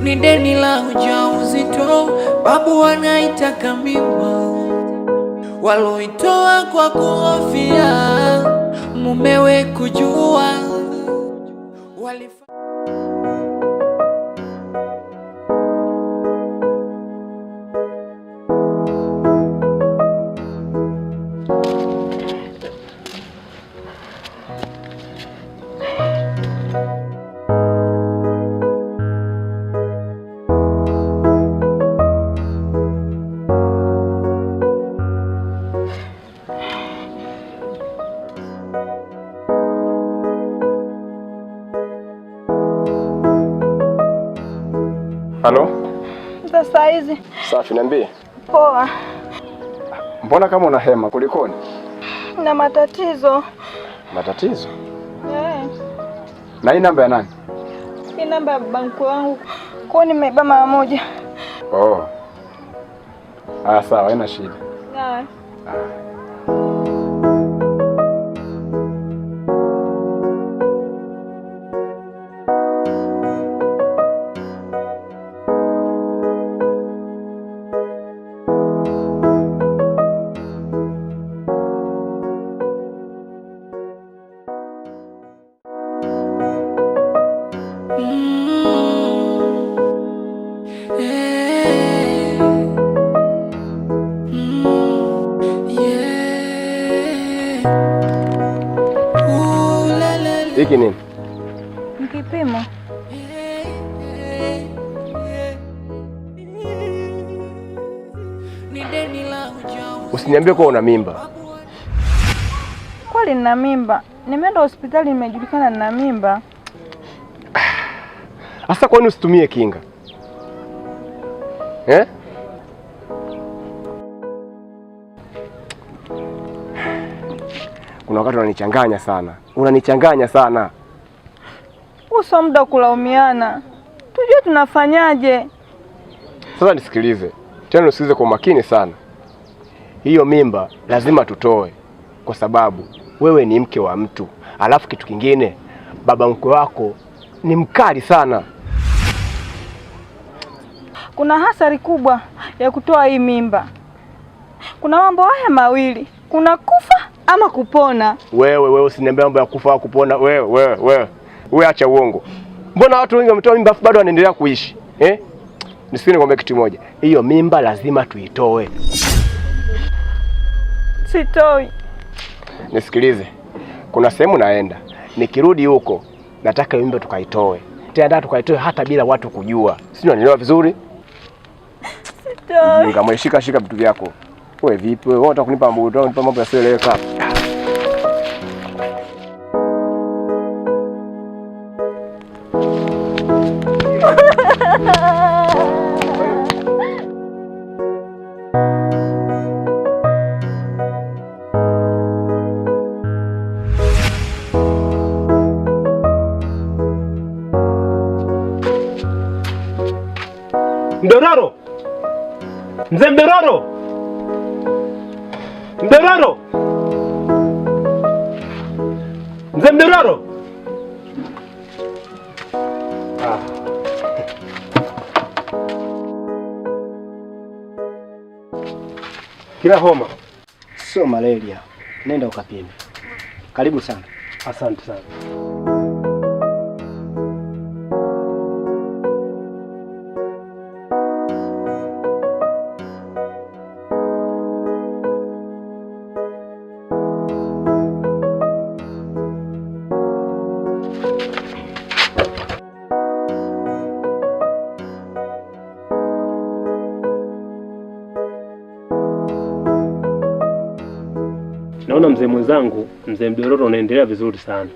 Ni deni la ujauzito, babu wanaitaka mimba, waloitoa kwa kuhofia mumewe kujua. Walifa Halo? Sasa hizi. Safi, niambie. Poa. Mbona kama una hema, kulikoni? Na matatizo. Matatizo? Yeah. Na hii namba ya nani? Hii namba ya banku wangu. Kwa nimeiba mara moja. Oh. Ah, sawa, haina shida. Yeah. Ah. Hiki nini? Kipimo. Usiniambie kuwa una mimba. Kweli nina mimba. Nimeenda hospitali nimejulikana nina mimba. Sasa kwa nini usitumie kinga? Eh? Kuna wakati unanichanganya sana, unanichanganya sana. Uso muda kulaumiana, tujue tunafanyaje. Sasa nisikilize tena, nisikilize kwa makini sana. Hiyo mimba lazima tutoe, kwa sababu wewe ni mke wa mtu, alafu kitu kingine, baba mkwe wako ni mkali sana. Kuna hasara kubwa ya kutoa hii mimba. Kuna mambo haya mawili, kuna kufa ama kupona. Wewe usiniambie mambo ya kufa au kupona. Wewe wewe, acha uongo. Mbona watu wengi wametoa mimba afu bado wanaendelea kuishi eh? Nisikie nikwambie kitu moja, hiyo mimba lazima tuitoe. Sitoi. Nisikilize, kuna sehemu naenda, nikirudi huko nataka hiyo mimba tukaitoe. Tena nataka tukaitoe hata bila watu kujua, si unanielewa vizuri? Sitoi. Ngamwe, shika shika vitu vyako. Wewe vipi wewe? Unataka kunipa mambo, unataka kunipa mambo yasiyoeleweka. Mdororo, mzee Mdororo, Mdororo, mzee Mdororo. Ah. Kila homa sio malaria, nenda ukapime. Karibu sana. Asante sana. Naona mzee mwenzangu, mzee Mdororo, unaendelea vizuri sana.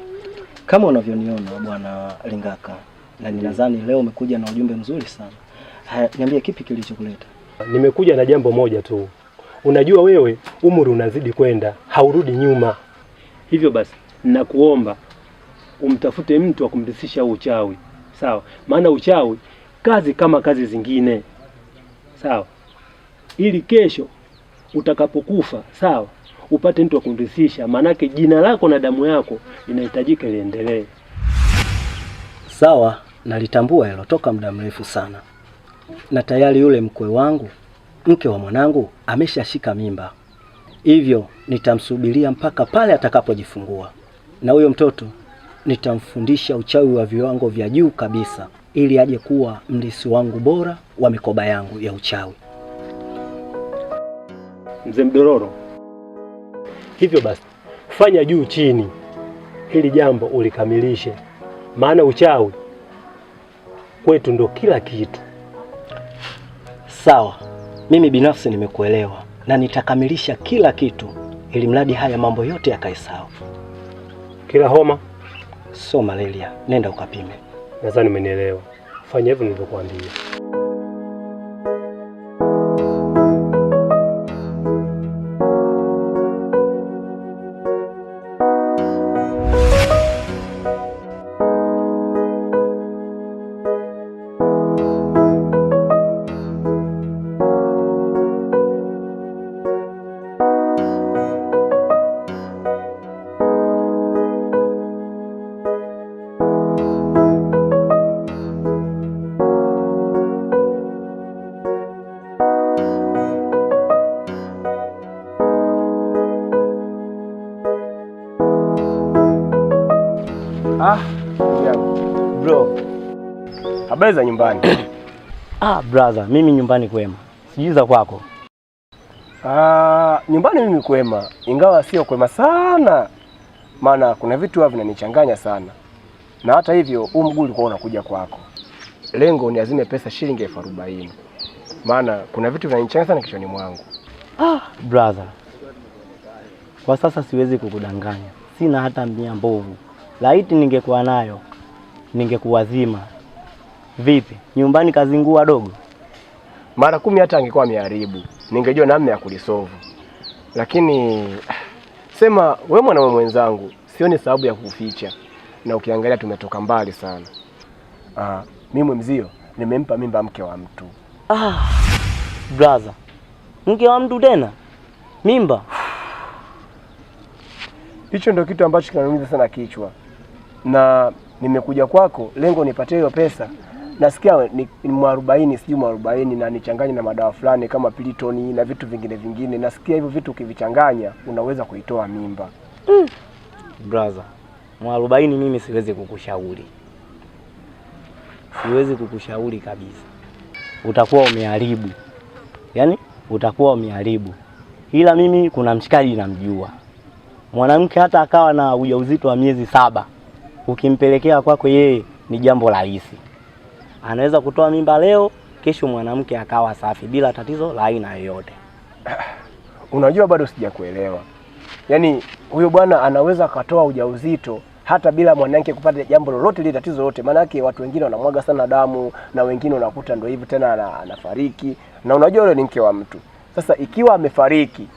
Kama unavyoniona bwana Lingaka, na ninadhani leo umekuja na ujumbe mzuri sana. Haya, niambie kipi kilichokuleta? Nimekuja na jambo moja tu. Unajua wewe umri unazidi kwenda, haurudi nyuma. Hivyo basi nakuomba umtafute mtu wa kumrithisha uchawi, sawa? Maana uchawi kazi kama kazi zingine, sawa? Ili kesho utakapokufa, sawa, upate mtu wa kumrithisha, maanake jina lako na damu yako inahitajika liendelee. Sawa, Nalitambua hilo toka muda mrefu sana, na tayari yule mkwe wangu, mke wa mwanangu, ameshashika mimba, hivyo nitamsubiria mpaka pale atakapojifungua, na huyo mtoto nitamfundisha uchawi wa viwango vya juu kabisa, ili aje kuwa mlisi wangu bora wa mikoba yangu ya uchawi. Mzee Mdororo, hivyo basi fanya juu chini hili jambo ulikamilishe, maana uchawi kwetu ndo kila kitu. Sawa, mimi binafsi nimekuelewa na nitakamilisha kila kitu, ili mradi haya mambo yote yakae sawa. Kila homa sio malaria, nenda ukapime. Nadhani umenielewa. Fanya hivyo nilivyokuambia. Ah, bro. Habari za nyumbani? Ah, brother, mimi nyumbani kwema. Sijui za kwako. Ah, nyumbani mimi kwema, ingawa sio kwema sana. Maana kuna vitu huwa vinanichanganya sana. Na hata hivyo, huu mguu ulikuwa unakuja kwako. Lengo ni azime pesa shilingi 40,000. Maana kuna vitu vinanichanganya sana kichwani mwangu. Ah, brother. Kwa sasa siwezi kukudanganya. Sina hata mia mbovu. Laiti ningekuwa nayo, ningekuwazima. Vipi? Nyumbani kazingua dogo? Mara 10 hata angekuwa ameharibu, ningejua namna ya kulisolve. Lakini sema wewe mwanaume mwenzangu, sioni sababu ya kukuficha. Na ukiangalia tumetoka mbali sana. Ah, mimi mzio nimempa mimba mke wa mtu. Ah, brother. Mke wa mtu tena? Mimba? Hicho ndio kitu ambacho kinaniumiza sana kichwa. Na nimekuja kwako lengo nipatie hiyo pesa. Nasikia ni 40 sijui 40 na nichanganye na madawa fulani kama pilitoni na vitu vingine vingine. Nasikia hivyo vitu ukivichanganya unaweza kuitoa mimba. Brother, 40 mimi siwezi kukushauri. Siwezi kukushauri kabisa. Utakuwa umeharibu. Yaani utakuwa umeharibu. Ila mimi kuna mshikaji namjua. Mwanamke hata akawa na ujauzito wa miezi 7, ukimpelekea kwako yeye ni jambo rahisi. Anaweza kutoa mimba leo, kesho mwanamke akawa safi bila tatizo la aina yoyote. Unajua bado sijakuelewa. Yaani huyo bwana anaweza akatoa ujauzito hata bila mwanamke kupata jambo lolote lile, tatizo lolote. Maana yake watu wengine wanamwaga sana damu na wengine unakuta ndio hivi tena anafariki. Na unajua yule ni mke wa mtu. Sasa ikiwa amefariki,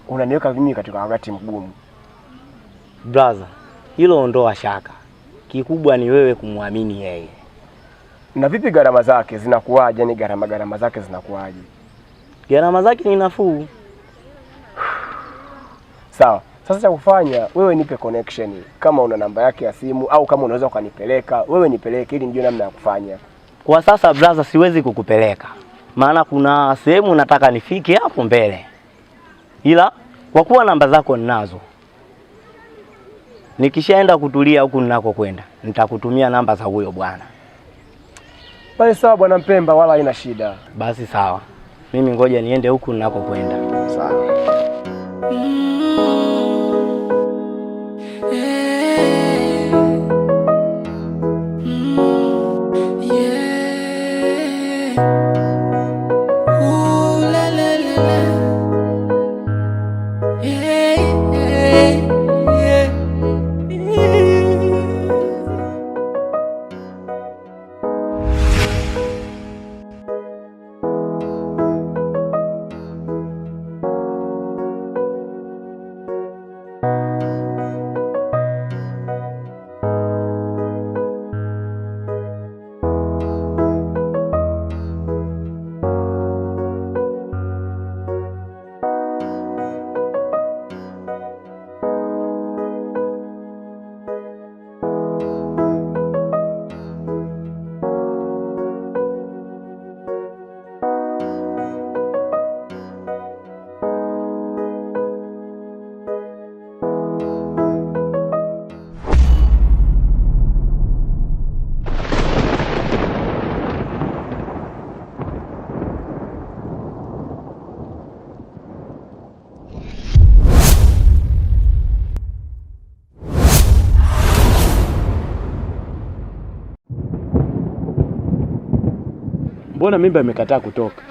unaniweka mimi katika wakati mgumu. Brother, hilo ondoa shaka. Kikubwa ni wewe kumwamini yeye. Na vipi gharama zake zinakuwaje? Yaani gharama zake zinakuwaje? Gharama zake ni nafuu. Sawa. Sasa cha kufanya wewe nipe connection, kama una namba yake ya simu au kama unaweza ukanipeleka, wewe nipeleke ili nijue namna ya kufanya. Kwa sasa brother, siwezi kukupeleka. Maana kuna sehemu nataka nifike hapo mbele. Ila kwa kuwa namba zako ninazo, nikishaenda kutulia huku ninakokwenda, nitakutumia namba za huyo bwana. Basi sawa bwana Mpemba, wala haina shida. Basi sawa. Mimi ngoja niende huku ninakokwenda. Sawa. Mbona mimba imekataa kutoka?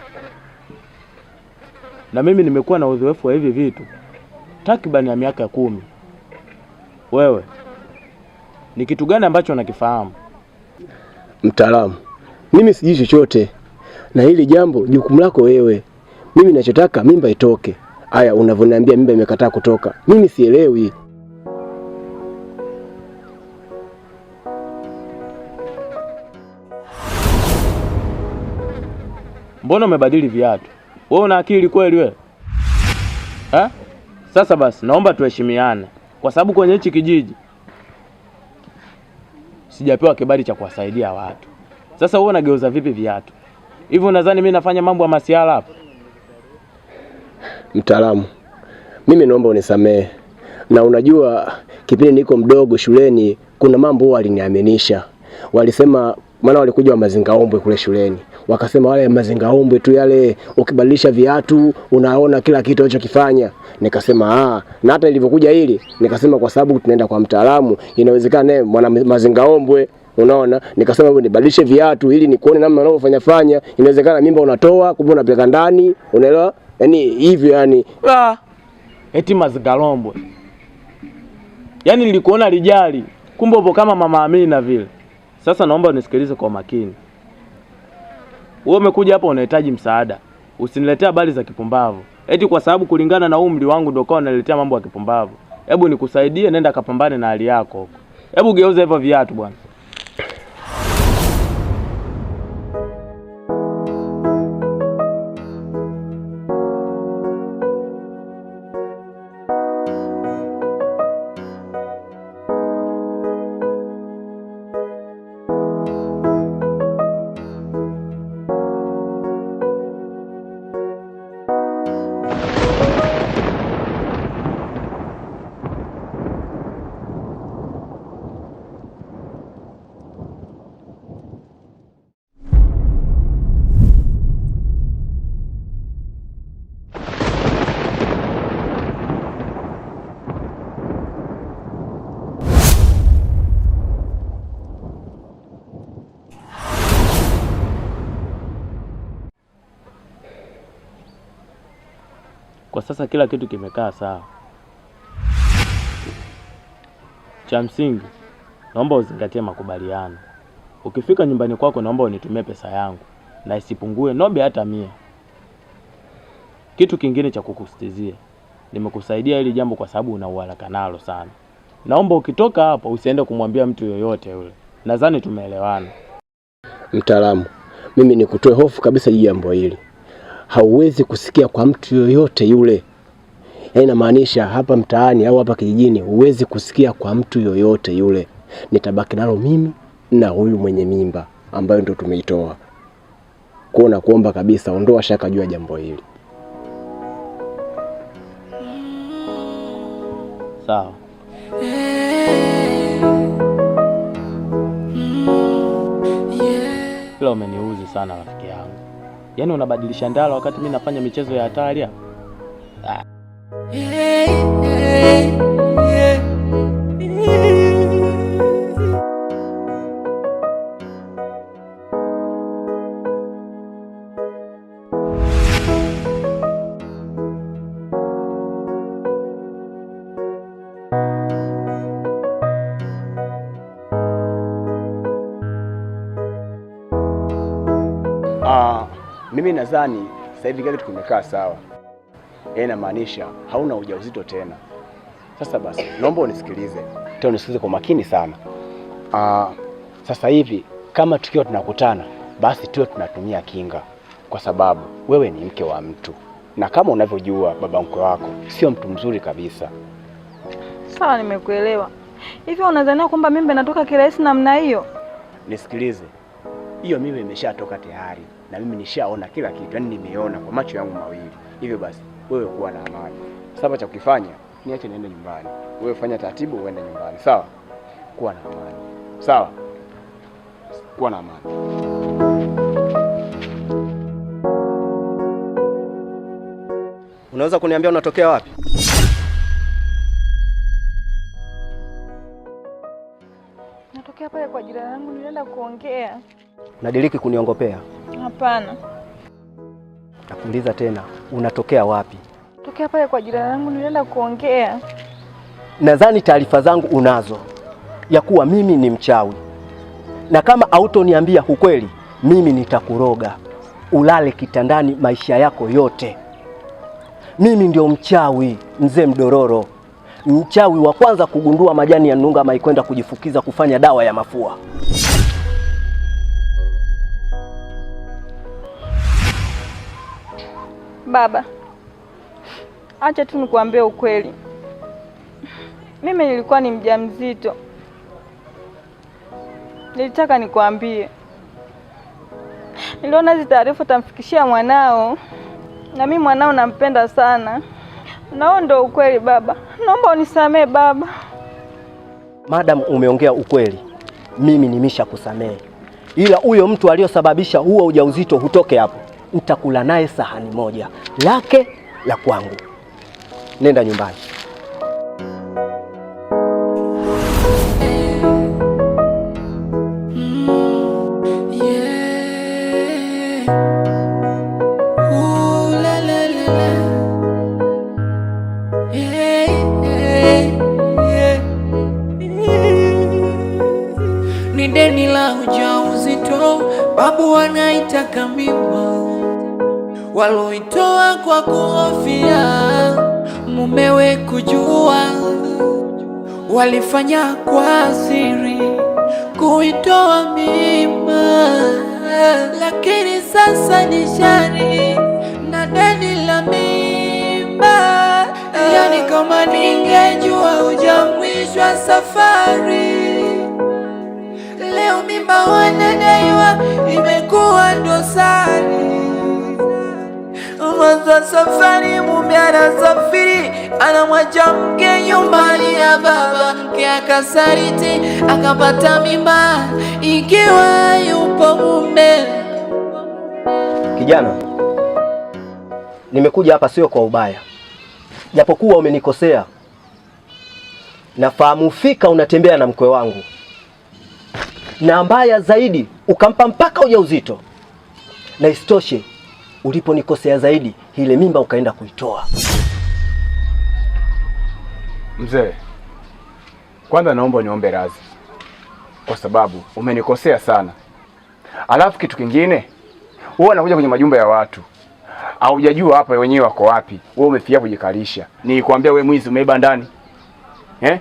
Na mimi nimekuwa na uzoefu wa hivi vitu takriban ya miaka 10. Wewe ni kitu gani ambacho unakifahamu? Mtaalamu, mimi sijui chochote, na hili jambo jukumu lako wewe. Mimi ninachotaka mimba itoke. Aya, unavyoniambia mimba imekataa kutoka, mimi sielewi. Mbona umebadili viatu? Wewe una akili kweli wewe? Eh? Sasa basi naomba tuheshimiane, kwa sababu kwenye hichi kijiji sijapewa kibali cha kuwasaidia watu. Sasa wewe unageuza vipi viatu? Hivi unadhani mimi nafanya mambo ya masiala hapa? Mtaalamu, mimi naomba unisamehe. Na unajua kipindi niko mdogo shuleni kuna mambo huwa waliniaminisha. Walisema, maana walikuja wa mazingaombwe kule shuleni. Wakasema wale mazingaombwe tu yale, ukibadilisha viatu unaona kila kitu unachokifanya. Nikasema na hata ilivyokuja hili nikasema kwa sababu tunaenda kwa mtaalamu inawezekana naye mwana mazingaombwe, unaona. Nikasema hebu nibadilishe viatu ili nikuone namna unavyofanya fanya, inawezekana mimba unatoa kumbe unapeleka ndani, unaelewa? Yaani hivyo yani. Eti mazingaombwe. Yaani nilikuona lijali, kumbe upo kama mama Amina vile. Sasa naomba unisikilize kwa makini. Wewe umekuja hapa unahitaji msaada. Usiniletee habari za kipumbavu. Eti kwa sababu kulingana na umri wangu ndio kwa unaniletea mambo ya kipumbavu. Hebu nikusaidie, nenda kapambane na hali yako huko. Hebu geuza hivyo viatu bwana. Kwa sasa kila kitu kimekaa sawa. Cha msingi naomba uzingatie makubaliano. Ukifika nyumbani kwako naomba unitumie pesa yangu na isipungue nobe hata 100. Kitu kingine cha kukusisitizia, nimekusaidia hili jambo kwa sababu una uharaka nalo sana. Naomba ukitoka hapo usiende kumwambia mtu yoyote yule. Nadhani tumeelewana. Mtaalamu, mimi nikutoe hofu kabisa juu ya jambo hili. Hauwezi kusikia kwa mtu yoyote yule. Yaani inamaanisha hapa mtaani au hapa kijijini huwezi kusikia kwa mtu yoyote yule. Nitabaki nalo mimi na huyu mwenye mimba ambayo ndio tumeitoa. Kwa na kuomba kabisa ondoa shaka juu ya jambo hili. Sawa. Ila umeniuzi sana rafiki yangu. Yaani unabadilisha ndala wakati mimi nafanya michezo ya hatari hapa. Mimi nadhani sasa hivi kila kitu kimekaa sawa. Yaani inamaanisha hauna ujauzito tena. Sasa basi naomba unisikilize. Tena unisikilize kwa makini sana. Sasa hivi kama tukiwa tunakutana basi tuwe tunatumia kinga, kwa sababu wewe ni mke wa mtu. Na kama unavyojua baba mkwe wako sio mtu mzuri kabisa. Sawa, nimekuelewa. Hivi unadhania kwamba mimba inatoka kirahisi namna hiyo? Nisikilize. Hiyo mimba imeshatoka tayari na mimi nishaona kila kitu, yaani nimeona kwa macho yangu mawili. Hivyo basi wewe kuwa na amani. Sasa cha kukifanya niache niende nyumbani. Wewe fanya taratibu uende nyumbani, sawa? Kuwa na amani. Sawa? Kuwa na amani. Unaweza kuniambia unatokea wapi? Natokea pale kwa jirani yangu, nilienda kuongea. Unadiriki kuniongopea? Hapana. Nakuuliza tena, unatokea wapi? Tokea pale kwa jirani yangu nilienda kuongea. Nadhani taarifa zangu unazo ya kuwa mimi ni mchawi, na kama hautoniambia ukweli, mimi nitakuroga ulale kitandani maisha yako yote. Mimi ndio mchawi mzee Mdororo, mchawi wa kwanza kugundua majani ya nunga maikwenda kujifukiza kufanya dawa ya mafua. Baba, acha tu nikuambie ukweli. Mimi nilikuwa ni mjamzito. Nilitaka nikuambie. Niliona hizi taarifa utamfikishia mwanao, na mimi mwanao nampenda sana. Na huo ndio ukweli baba. Naomba unisamee baba. Madam, umeongea ukweli, mimi nimesha kusamehe, ila huyo mtu aliyosababisha huo ujauzito hutoke hapo, nitakula naye sahani moja, lake la kwangu. Nenda nyumbani. Yeah. Ooh, la, la, la, la. Yeah, yeah, yeah. Ni deni la ujauzito, babu anaitaka mimba, waloitoa kwa kuhofia mumewe kujua, walifanya kwa siri kuitoa mimba, lakini sasa ni shari na deni la mimba. Yani kama ningejua hujamwishwa safari, leo mimba wanadaiwa imekuwa dosari. Mwanzo wa safari mume anasafiri, anamwacha mke nyumbani ya baba, mke akasaliti akapata mimba ikiwa yupo mume. Kijana, nimekuja hapa sio kwa ubaya, japokuwa umenikosea. Nafahamu fika unatembea na mkwe wangu, na mbaya zaidi ukampa mpaka ujauzito, na isitoshe uliponikosea zaidi, ile mimba ukaenda kuitoa. Mzee, kwanza naomba niombe radhi kwa sababu umenikosea sana. Alafu kitu kingine, wewe unakuja kwenye majumba ya watu, haujajua hapa wenyewe wako wapi. Wewe umefikia kujikalisha. Nilikwambia wewe mwizi, umeiba ndani eh?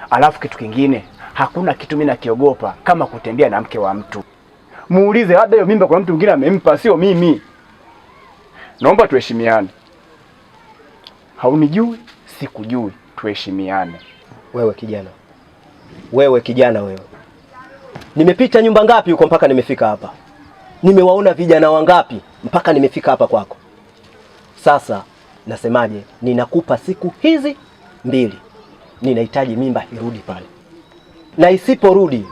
Alafu kitu kingine, hakuna kitu mimi nakiogopa kama kutembea na mke wa mtu. Muulize, labda hiyo mimba kuna mtu mwingine amempa, sio mimi. Naomba tuheshimiane. Haunijui, sikujui, tuheshimiane. Wewe kijana, wewe kijana, wewe, nimepita nyumba ngapi huko mpaka nimefika hapa? Nimewaona vijana wangapi mpaka nimefika hapa kwako? Sasa nasemaje? Ninakupa siku hizi mbili, ninahitaji mimba irudi pale, na isiporudi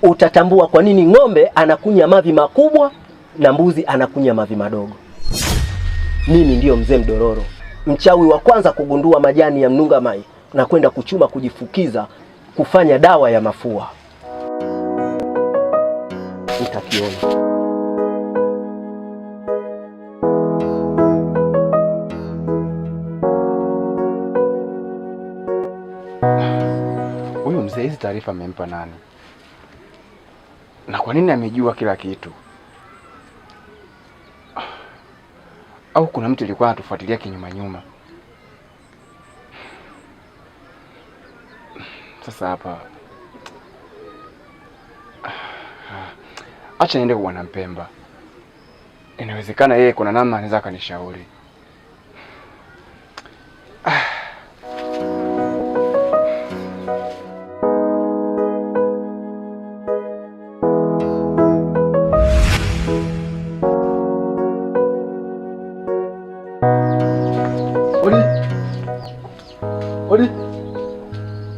utatambua kwa nini ng'ombe anakunya mavi makubwa na mbuzi anakunya mavi madogo. Mimi ndiyo mzee Mdororo, mchawi wa kwanza kugundua majani ya mnunga mai na kwenda kuchuma kujifukiza kufanya dawa ya mafua. Utakiona. Huyu mzee hizi taarifa amempa nani? Na kwa nini amejua kila kitu? Au kuna mtu alikuwa anatufuatilia kinyuma nyuma? Sasa hapa, acha niende kwa Bwana Mpemba. Inawezekana yeye kuna namna anaweza akanishauri. Odi. Odi.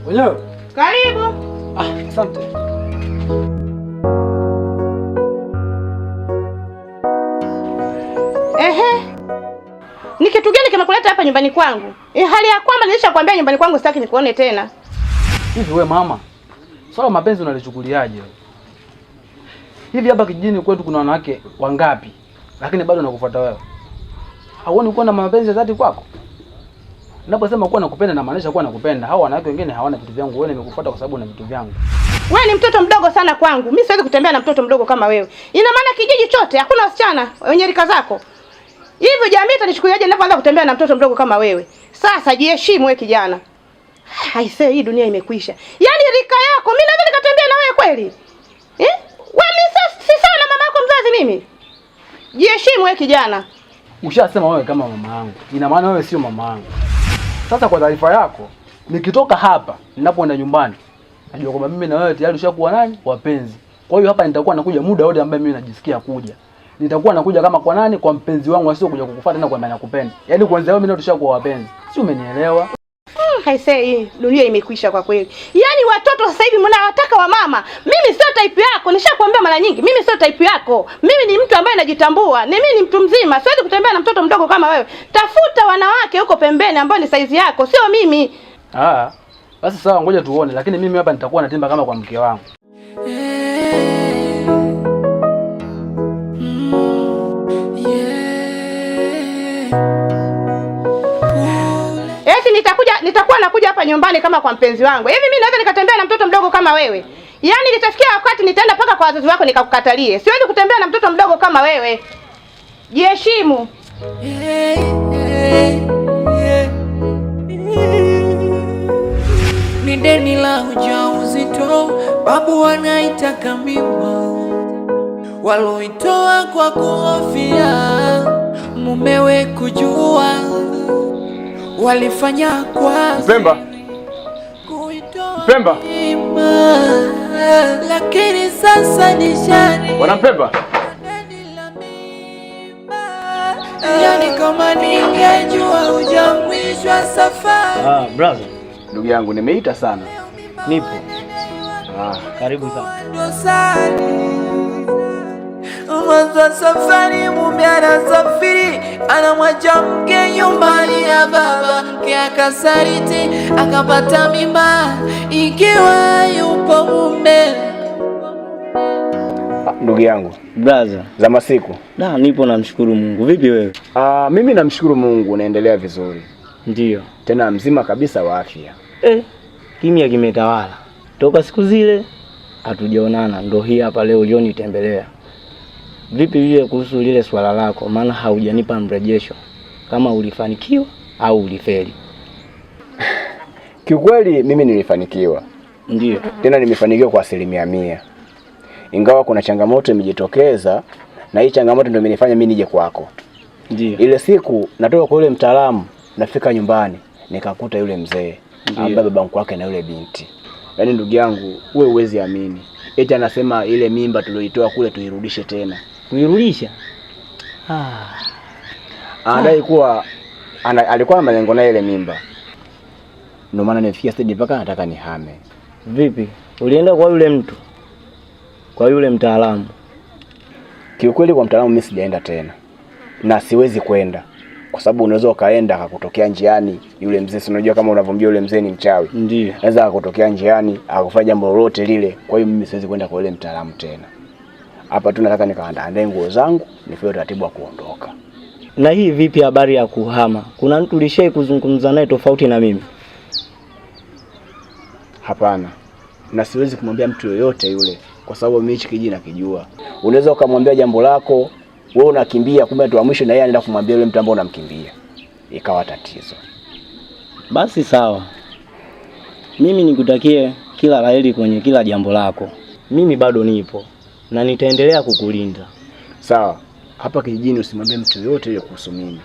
Wenyewe. Karibu. Ah, asante. Ehe. Ni kitu gani kimekuleta hapa nyumbani kwangu? Hali ya kwamba nilishakwambia nyumbani kwangu sitaki nikuone tena. Hivi we mama, swala mapenzi unalichukuliaje? Hivi hapa kijijini kwetu kuna wanawake wangapi Lakini bado nakufuata wewe. Hauoni kuwa na mapenzi ya dhati kwako? Naposema kuwa nakupenda na maanisha kuwa nakupenda. Hao wanawake wengine hawana vitu vyangu, wewe nimekufuata kwa sababu una vitu vyangu. Wewe ni mtoto mdogo sana kwangu. Mimi siwezi kutembea na mtoto mdogo kama wewe. Ina maana kijiji chote hakuna wasichana wenye rika zako. Hivyo jamii itanichukuliaje ninapoanza kutembea na mtoto mdogo kama wewe? Sasa jiheshimu wewe kijana. Aisee, hii dunia imekwisha. Yaani rika yako mimi naweza nikatembea na wewe kweli? Eh? Wewe mimi si sawa na mama yako mzazi mimi. Jiheshimu wewe kijana. Ushasema wewe kama mama yangu. Ina maana wewe sio mama yangu. Sasa kwa taarifa yako, nikitoka hapa ninapoenda nyumbani, najua kwamba mimi na wewe tayari ushakuwa nani? Wapenzi. Kwa hiyo hapa nitakuwa nakuja muda wote ambaye mimi najisikia kuja. Nitakuwa nakuja kama kwa nani? Kwa mpenzi wangu, sio kuja kukufuata tena kwamba nakupenda. Yaani kuanzia wewe mimi tushakuwa wapenzi. Si umenielewa? Aisee, dunia imekwisha kwa kweli. Yaani watoto sasa hivi mnawataka wa mama. Mimi sio type yako, nishakwambia mara nyingi. Mimi sio type yako. Mimi ni mtu ambaye najitambua. Ni mimi ni mtu mzima. Siwezi kutembea na mtoto mdogo kama wewe. Tafuta wanawake huko pembeni ambao ni saizi yako, sio mimi. Ah. Basi sawa, ngoja tuone, lakini mimi hapa nitakuwa natimba kama kwa mke wangu. Eti nitakuwa nakuja hapa nyumbani kama kwa mpenzi wangu. Hivi mimi naweza nikatembea na mtoto mdogo kama wewe? Yaani nitafikia wakati nitaenda paka kwa wazazi wako nikakukatalie. Siwezi kutembea na mtoto mdogo kama wewe. Jiheshimu. Ni deni la ujauzito, babu wanaitaka mimba, waloitoa kwa kuhofia mumewe kujua, walifanya kwa Mpemba. Mpemba. mimba, lakini sasa ni shari. Bwana Mpemba. Yani kama ningejua hujamwishwa safari. Ah, brother. Ndugu yangu nimeita sana. Nipo. Ah, karibu sana. Mwanzo wa safari mume anasafiri, anamwacha mke nyumbani ya baba, mke akasaliti, akapata mimba ikiwa yupo mume. Ndugu yangu. Brother. Za masiku. Da, nipo namshukuru Mungu. Vipi wewe? Ah, mimi namshukuru Mungu naendelea vizuri. Ndio. Tena mzima kabisa wa afya. Kimya kimetawala. Toka siku zile hatujaonana, ndo hii hapa leo ulionitembelea. Vipi vile kuhusu lile swala lako, maana haujanipa mrejesho kama ulifanikiwa au ulifeli? Kiukweli mimi nilifanikiwa. Ndio. Tena nimefanikiwa kwa 100%. Ingawa kuna changamoto imejitokeza, na hii changamoto ndio imenifanya mimi nije kwako. Ndio. Ile siku natoka kwa yule mtaalamu, nafika nyumbani nikakuta yule mzee ambaye baba mkwe wake na yule binti. Yaani ndugu yangu, wewe huwezi amini. Eti anasema ile mimba tulioitoa kule tuirudishe tena. Kuirudisha? Anadai kuwa alikuwa na malengo na ile mimba. Ndio maana nimefikia stage mpaka nataka nihame. Vipi? Ulienda kwa yule mtu? Kwa yule mtaalamu? Kiukweli kwa mtaalamu mimi sijaenda tena. Na siwezi kwenda. Kwa sababu unaweza ukaenda akakutokea njiani yule mzee, si unajua kama unavyomjua yule mzee ni mchawi. Ndio. Anaweza akakutokea njiani akakufanya jambo lolote lile. Kwa hiyo mimi siwezi kwenda kwa yule mtaalamu tena. Hapa tu nataka nikaandae nguo zangu nifanye utaratibu wa kuondoka. Na hii vipi habari ya kuhama? Kuna mtu ulishai kuzungumza naye tofauti na mimi? Hapana. Na siwezi kumwambia mtu yoyote yule kwa sababu mimi hichi kijiji nakijua. Unaweza ukamwambia jambo lako, wewe unakimbia, kumbe mtu wa mwisho na yeye anaenda kumwambia yule mtu ambaye unamkimbia. Ikawa tatizo. Basi sawa. Mimi nikutakie kila laheri kwenye kila jambo lako. Mimi bado nipo na nitaendelea kukulinda. Sawa. Hapa kijijini usimwambie mtu yoyote yule kuhusu mimi.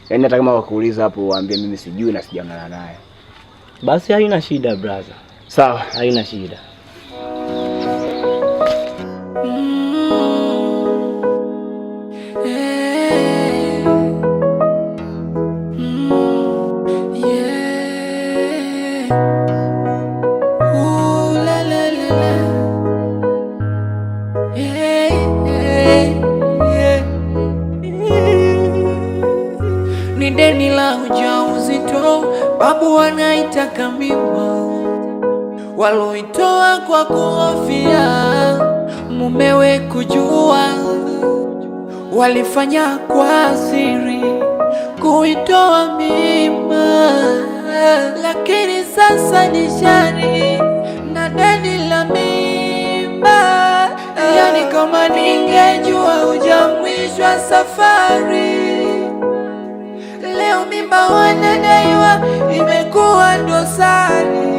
Yaani hata kama wakuuliza hapo waambie mimi sijui na sijaonana naye. Basi haina shida brother. Sawa, haina shida. Ni deni la ujauzito, babu wanaitaka mimba, waloitoa kwa kuhofia mumewe kujua, Walifanya kwa siri kuitoa mimba, lakini sasa ni shari na deni la mimba. Yani kama ningejua hujamwishwa safari, leo mimba wanadaiwa imekuwa dosari.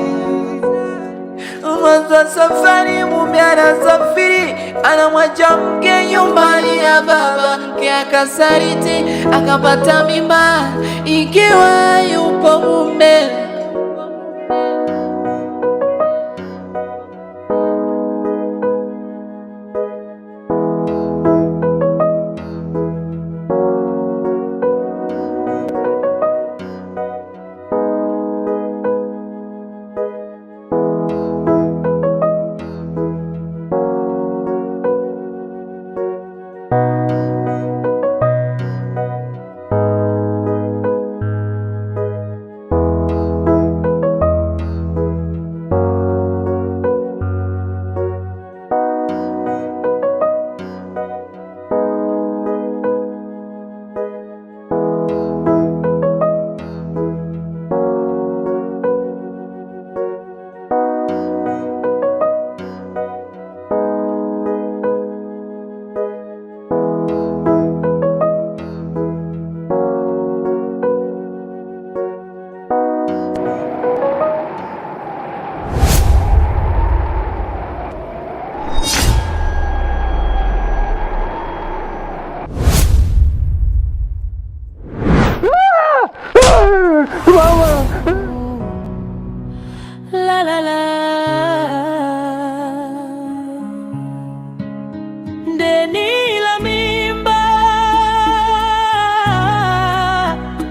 Mwanzo wa safari mume anasafiri, anamwacha mke nyumbani ya baba ke, akasaliti akapata mimba ikiwa yupo mume. La la la, deni la mimba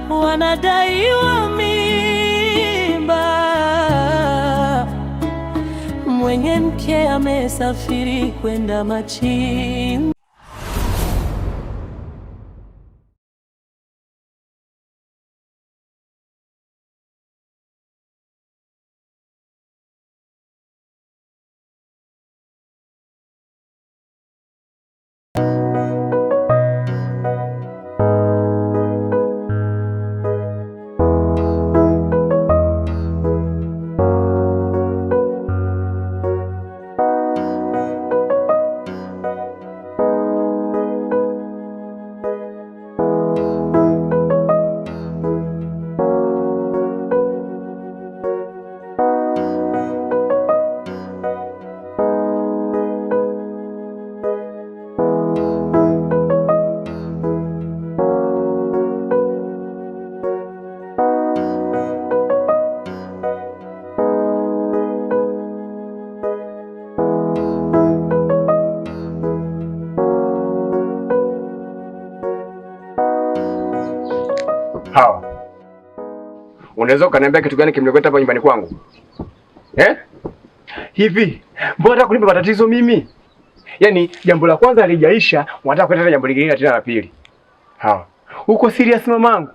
wanadaiwa mimba, mwenye mke amesafiri kwenda machinga. Hawa, unaweza ukaniambia kitu gani kimenikuleta hapa nyumbani kwangu eh? Hivi mbona unataka kunipa matatizo mimi? Yaani jambo la kwanza halijaisha, unataka kuleta jambo lingine tena la pili. Hawa, uko serious mamangu?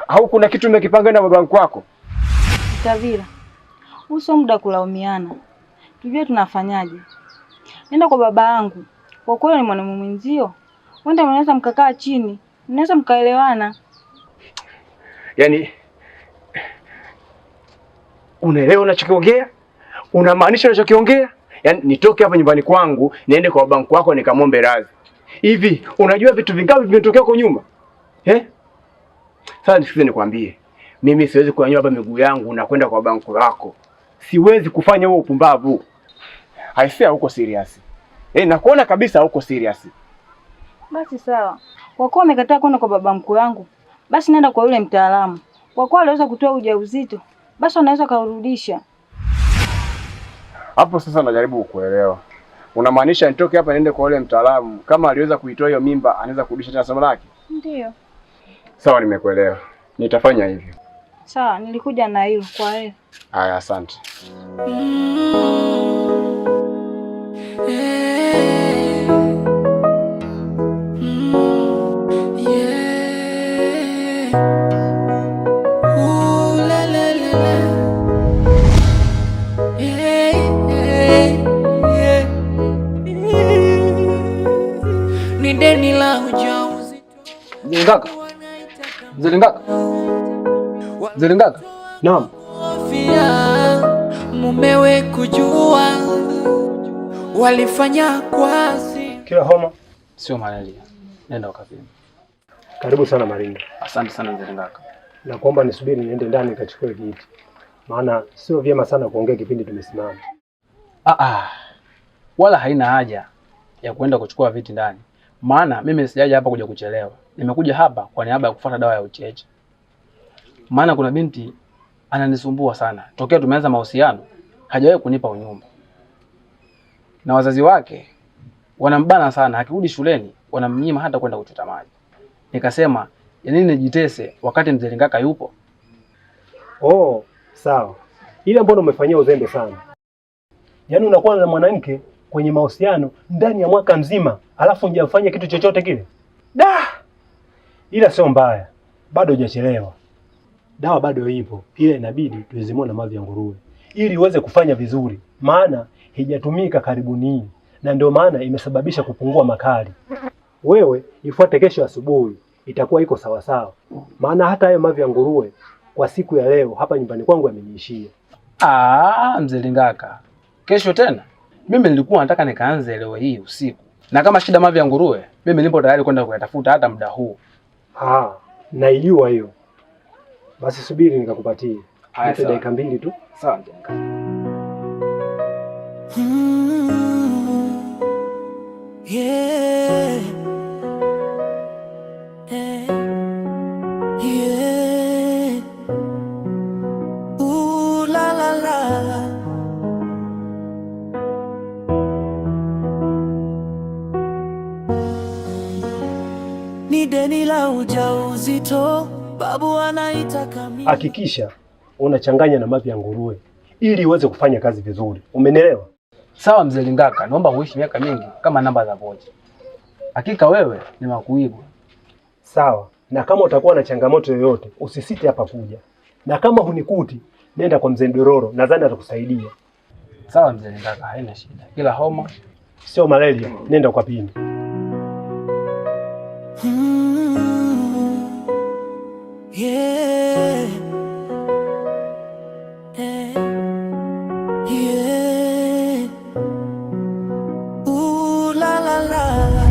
Au kuna kitu umekipanga na babangu wako? Tavila, huu sio muda kulaumiana, tujue tunafanyaje. Nenda kwa baba yangu, kwa kweli ni mwanamume mwenzio, wenda mnaweza mkakaa chini, mnaweza mkaelewana. Yaani unaelewa unachokiongea? Unamaanisha unachokiongea? Yaani nitoke hapa nyumbani kwangu niende kwa babangu wako nikamwombe radhi. Hivi unajua vitu vingapi vimetokea huko nyuma? Eh? Sasa nisikize nikwambie. Mimi siwezi kunyanyua hapa miguu yangu na kwenda kwa babangu wako. Siwezi kufanya huo upumbavu. Haisia, huko serious. Eh, nakuona kabisa huko serious. Basi sawa, kwa kuwa umekataa kwenda kwa baba mkwe wangu, basi nenda kwa yule mtaalamu. Kwa kuwa aliweza kutoa ujauzito, basi anaweza kaurudisha. Hapo sasa najaribu kukuelewa. Unamaanisha nitoke hapa niende kwa yule mtaalamu, kama aliweza kuitoa hiyo mimba anaweza kurudisha tena somo lake? Ndiyo. Sawa, nimekuelewa. Nitafanya hivyo. Sawa, nilikuja na hilo kwa wewe. Haya, asante. Yeah. Ooh, la, la, la, la. Yeah, yeah, yeah. Ni deni la ujauzito. Mzee Lingaka, Mzee Lingaka. Naam. Mumewe kujua walifanya kwasi. Kila homa sio malaria. Nenda ukapime. Karibu sana Marinda. Asante sana Mzee Lingaka. Nakuomba nisubiri niende ndani nikachukue kiti, maana sio vyema sana kuongea kipindi tumesimama. Wala haina haja ya kuenda kuchukua viti ndani, maana mimi sijaja hapa kuja kuchelewa. Nimekuja hapa kwa niaba ya kufuata dawa ya ucheche, maana kuna binti ananisumbua sana tokea tumeanza mahusiano, hajawahi kunipa unyumba, na wazazi wake wanambana sana, akirudi shuleni wanamnyima hata kwenda kuchota maji. Nikasema ya nini nijitese wakati Mzee Lingaka yupo? Oh, sawa. Ila mbona umefanyia uzembe sana? Yaani unakuwa na mwanamke kwenye mahusiano ndani ya mwaka mzima, alafu hujamfanyia kitu chochote kile. Da! Ila sio mbaya, bado hujachelewa. Dawa bado ipo, ila inabidi tuizimue na mavi ya nguruwe ili uweze kufanya vizuri, maana haijatumika karibuni na ndio maana imesababisha kupungua makali. Wewe ifuate kesho asubuhi, itakuwa iko sawa sawa, maana hata hayo mavi ya nguruwe kwa siku ya leo hapa nyumbani kwangu yameniishia. Mzee Lingaka, kesho tena? Mimi nilikuwa nataka nikaanze leo hii usiku, na kama shida mavi ya nguruwe, mimi nipo tayari kwenda kuyatafuta hata muda huu. Naijua hiyo. Basi subiri nikakupatie. Nipe dakika 2 tu. Sawa Mzee Lingaka. Yeah. Yeah. Ooh, la, la, la. Ni deni la ujauzito, babu anaitaka mimi. Hakikisha unachanganya na mavi ya nguruwe ili uweze kufanya kazi vizuri. Umenielewa? Sawa Mzee Lingaka, naomba uishi miaka mingi kama namba za vocha. Hakika wewe ni wakuigwa. Sawa, na kama utakuwa na changamoto yoyote usisite hapa kuja, na kama hunikuti nenda kwa Mzee Ndororo, nadhani atakusaidia. Sawa Mzee Lingaka, haina shida. Kila homa sio malaria, nenda kwa pini. Yeah. Yeah. Ooh, la, la, la.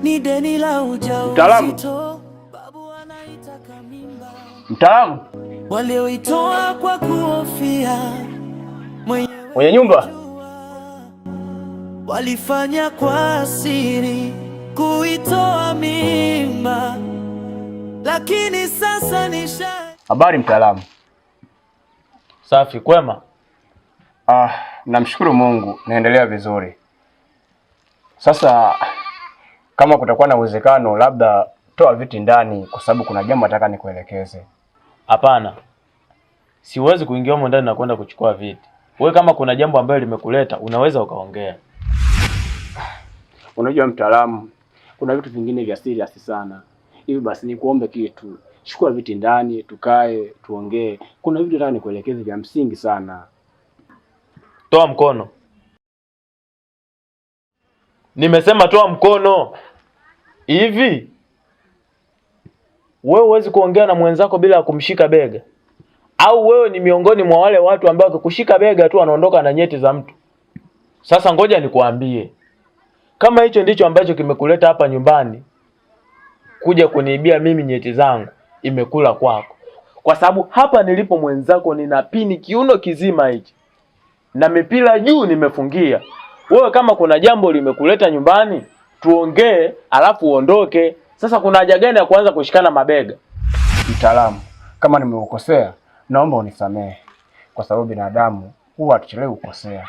Ni deni la ujauzito, babu anaitaka mimba. Mtaalamu walioitoa kwa kuhofia mwenye nyumba walifanya kwa siri kuitoa mimba, lakini sasa ni. Habari mtaalamu. Safi, kwema? Namshukuru Mungu naendelea vizuri. Sasa kama kutakuwa na uwezekano labda toa viti ndani, kwa sababu kuna jambo nataka nikuelekeze. Hapana, siwezi kuingia humo ndani na kwenda kuchukua viti. Wewe kama kuna jambo ambalo limekuleta unaweza ukaongea. Unajua mtaalamu, kuna vitu vingine vya serious sana. Hivi basi nikuombe kitu, chukua viti ndani tukae tuongee. Kuna vitu nataka nikuelekeze vya msingi sana. Toa mkono. Nimesema toa mkono. Hivi wewe huwezi kuongea na mwenzako bila kumshika bega? Au wewe ni miongoni mwa wale watu ambao wakikushika bega tu wanaondoka na nyeti za mtu? Sasa ngoja nikuambie, kama hicho ndicho ambacho kimekuleta hapa nyumbani kuja kuniibia mimi nyeti zangu, imekula kwako. Kwa sababu hapa nilipo mwenzako nina pini kiuno kizima hichi na mipira juu nimefungia. Wewe kama kuna jambo limekuleta nyumbani tuongee, alafu uondoke. Sasa kuna haja gani ya kuanza kushikana mabega? Mtaalamu, kama nimekukosea naomba unisamehe, kwa sababu binadamu huwa hatuchelewi kukosea.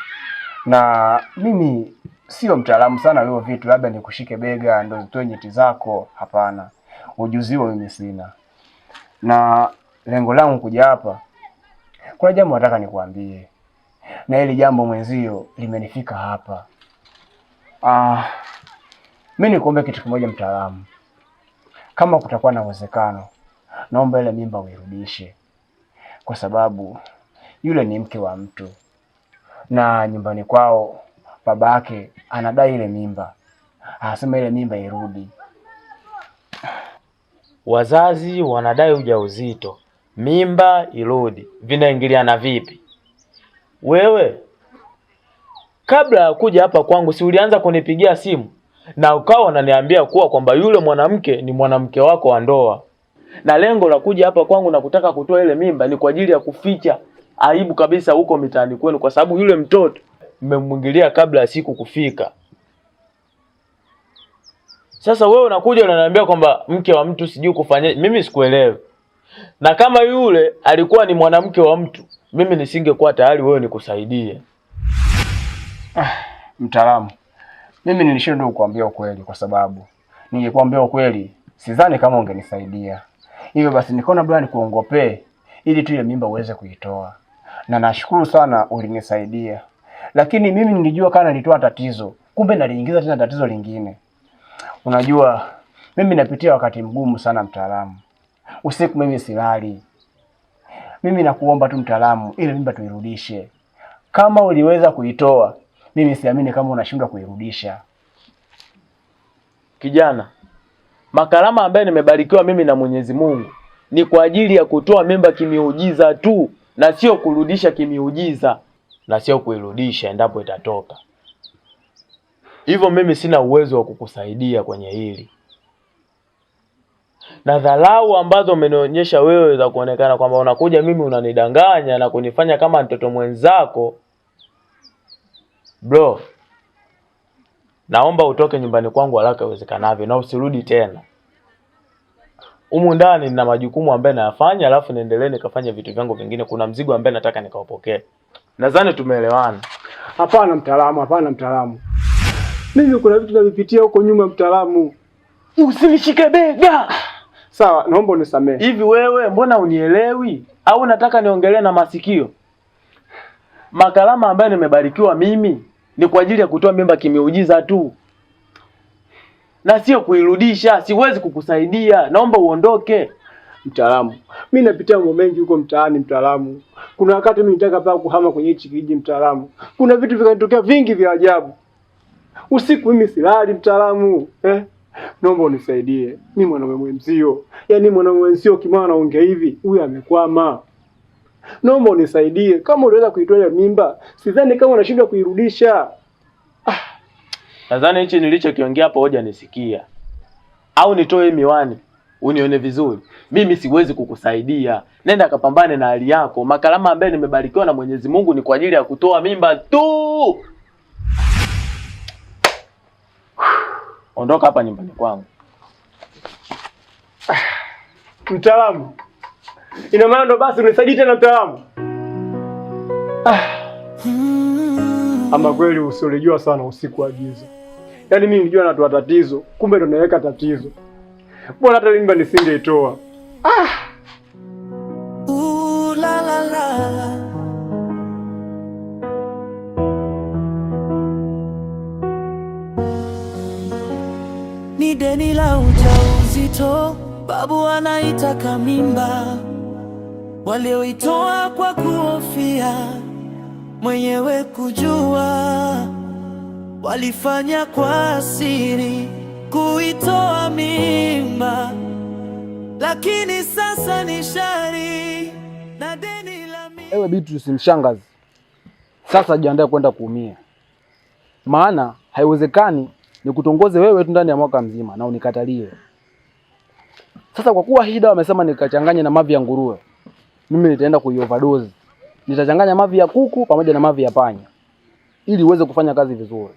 Na mimi sio mtaalamu sana leo vitu labda nikushike bega ndio zitoe nyeti zako. Hapana, ujuzi huo mimi sina. Na lengo langu kuja hapa, kuna jambo nataka nikuambie, na hili jambo mwenzio limenifika hapa. Mimi nikuombe kitu kimoja mtaalamu, kama kutakuwa na uwezekano, naomba ile mimba uirudishe, kwa sababu Yule ni mke wa mtu na nyumbani kwao baba yake anadai ile mimba, anasema ile mimba irudi. Wazazi wanadai ujauzito, mimba irudi, vinaingiliana vipi? Wewe kabla ya kuja hapa kwangu si ulianza kunipigia simu na ukawa unaniambia kuwa kwamba yule mwanamke ni mwanamke wako wa ndoa, na lengo la kuja hapa kwangu na kutaka kutoa ile mimba ni kwa ajili ya kuficha aibu kabisa huko mitaani kwenu, kwa sababu yule mtoto mmemwingilia kabla ya siku kufika. Sasa wewe unakuja unaniambia kwamba mke wa mtu sijui kufanya, mimi sikuelewi. Na kama yule alikuwa ni mwanamke wa mtu, mimi nisingekuwa tayari wewe nikusaidie. Mtaalamu, mimi nilishindwa kukuambia ukweli kwa sababu ningekuambia ukweli sidhani kama ungenisaidia. Hivyo basi nikaona bora nikuongopee ili tu ile mimba uweze kuitoa. Na nashukuru sana ulinisaidia. Lakini mimi nilijua kana nilitoa tatizo, kumbe naliingiza tena tatizo lingine. Unajua mimi napitia wakati mgumu sana mtaalamu. Usiku mimi silali. Mimi nakuomba tu mtaalamu, ile mimba tuirudishe. Kama uliweza kuitoa, mimi siamini kama unashindwa kuirudisha. Kijana, makarama ambayo nimebarikiwa mimi na Mwenyezi Mungu ni kwa ajili ya kutoa mimba kimiujiza tu na sio kurudisha kimiujiza, na sio kuirudisha endapo itatoka. Hivyo mimi sina uwezo wa kukusaidia kwenye hili. Na dharau ambazo umenionyesha wewe za kuonekana kwamba unakuja mimi unanidanganya na kunifanya kama mtoto mwenzako, bro, naomba utoke nyumbani kwangu haraka iwezekanavyo na usirudi tena. Humu ndani nina majukumu ambayo nayafanya, alafu niendelee nikafanya vitu vyangu vingine. Kuna mzigo ambaye nataka nikaupokee. Nadhani tumeelewana. Hapana mtaalamu, hapana mtaalamu. Mimi kuna vitu navipitia huko nyuma mtaalamu. Usinishike bega. Sawa, naomba unisamehe. Hivi wewe mbona unielewi? Au nataka niongelee na masikio? Makarama ambayo nimebarikiwa mimi ni kwa ajili ya kutoa mimba kimiujiza tu na sio kuirudisha. Siwezi kukusaidia, naomba uondoke. Mtaalamu, mimi napitia mambo mengi huko mtaani mtaalamu. Kuna wakati mimi nitaka paka kuhama kwenye hichi kijiji mtaalamu. Kuna vitu vikanitokea vingi vya ajabu. Usiku mimi silali mtaalamu. Naomba unisaidie. Mimi mwanaume mwenzio. Yaani mwanaume mwenzio kimwana anaongea hivi, huyu amekwama. Naomba unisaidie. Kama uliweza kuitoa ile mimba, sidhani kama unashindwa kuirudisha. Nadhani hichi nilichokiongea hapo hoja nisikia. Au nitoe miwani unione vizuri. Mimi siwezi kukusaidia. Nenda kapambane na hali yako. Makarama ambayo nimebarikiwa na Mwenyezi Mungu ni kwa ajili ya kutoa mimba tu. Ondoka hapa nyumbani kwangu. Mtaalamu, ina maana ndo basi unisaidie tena mtaalamu? Ama kweli usiolijua sana usiku wa giza. Yaani mimi nilijua natoa tatizo, kumbe ndo naweka tatizo. Bora hata mimba nisingeitoa. La la la. Ni deni la ujauzito, babu anaitaka mimba, walioitoa kwa kuhofia mwenyewe kujua, walifanya kwa siri kuitoa mimba, lakini sasa ni shari na deni la mimba. Ewe Beatrice mshangazi, sasa jiandae kwenda kuumia, maana haiwezekani nikutongoze wewe tu ndani ya mwaka mzima na unikatalie. Sasa kwa kuwa hii dawa amesema nikachanganye na mavi ya nguruwe, mimi nitaenda kuioverdose. Nitachanganya mavi ya kuku pamoja na mavi ya panya ili uweze kufanya kazi vizuri.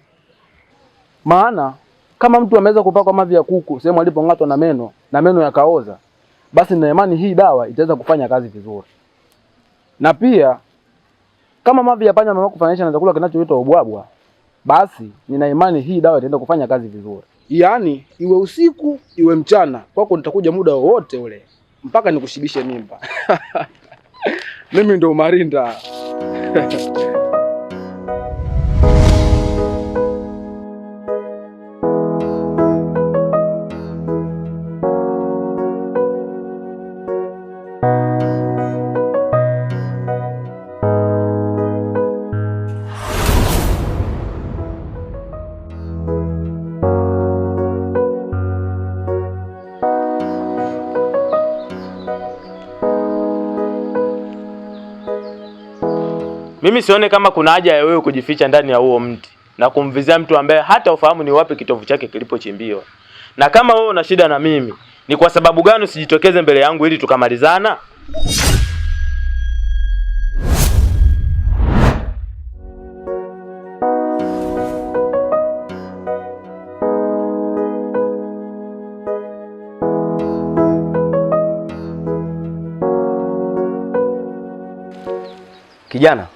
Maana kama mtu ameweza kupakwa mavi ya kuku sehemu alipong'atwa na meno na meno yakaoza, basi nina imani hii dawa itaweza kufanya kazi vizuri. Na pia kama mavi ya panya wameamua kufananisha na chakula kinachoitwa ubwabwa, basi nina imani hii dawa itaenda kufanya kazi vizuri. Yaani iwe usiku iwe mchana, kwako nitakuja muda wowote ule mpaka nikushibishe mimba. Mimi ndo Marinda. Mimi sione kama kuna haja ya wewe kujificha ndani ya huo mti na kumvizia mtu ambaye hata ufahamu ni wapi kitovu chake kilipochimbiwa. Na kama wewe una shida na mimi, ni kwa sababu gani usijitokeze mbele yangu ili tukamalizana? Kijana,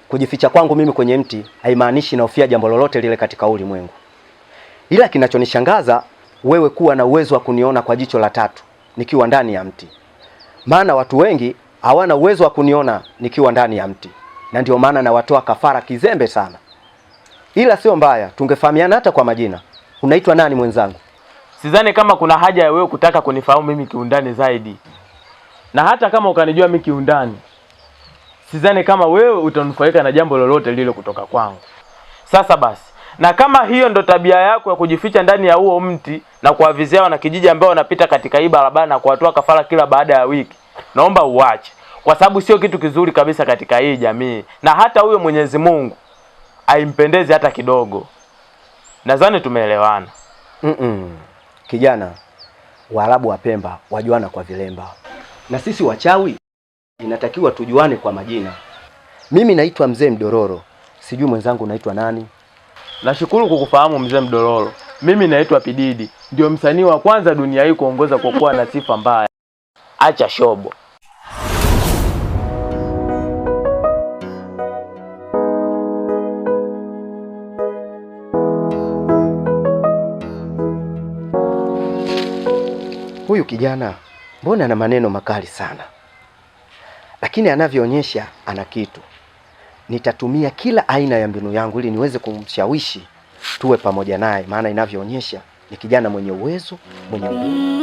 kujificha kwangu mimi kwenye mti haimaanishi nahofia jambo lolote lile katika ulimwengu. Ila kinachonishangaza wewe kuwa na uwezo wa kuniona kwa jicho la tatu nikiwa ndani ya mti. Maana watu wengi hawana uwezo wa kuniona nikiwa ndani ya mti, na ndio maana nawatoa kafara kizembe sana. Ila sio mbaya, tungefahamiana hata kwa majina. Unaitwa nani mwenzangu? Sidhani kama kuna haja ya wewe kutaka kunifahamu mimi kiundani zaidi. Na hata kama ukanijua mimi kiundani, sidhani kama wewe utanufaika na jambo lolote lile kutoka kwangu. Sasa basi, na kama hiyo ndo tabia yako ya kujificha ndani ya huo mti na kuwavizia wanakijiji ambao wanapita katika hii barabara na kuwatoa kafara kila baada ya wiki, naomba uache, kwa sababu sio kitu kizuri kabisa katika hii jamii, na hata huyo Mwenyezi Mungu haimpendezi hata kidogo. Nadhani tumeelewana. Kijana, Waarabu wa Pemba wajuana kwa vilemba, na sisi wachawi inatakiwa tujuane kwa majina. Mimi naitwa Mzee Mdororo, sijui mwenzangu unaitwa nani? Nashukuru kukufahamu Mzee Mdororo. Mimi naitwa Pididi, ndio msanii wa kwanza dunia hii kuongoza kwa kuwa na sifa mbaya. Acha shobo. Huyu kijana mbona ana maneno makali sana, lakini anavyoonyesha ana kitu. Nitatumia kila aina ya mbinu yangu ili niweze kumshawishi tuwe pamoja naye, maana inavyoonyesha ni kijana mwenye uwezo, mwenye nguvu.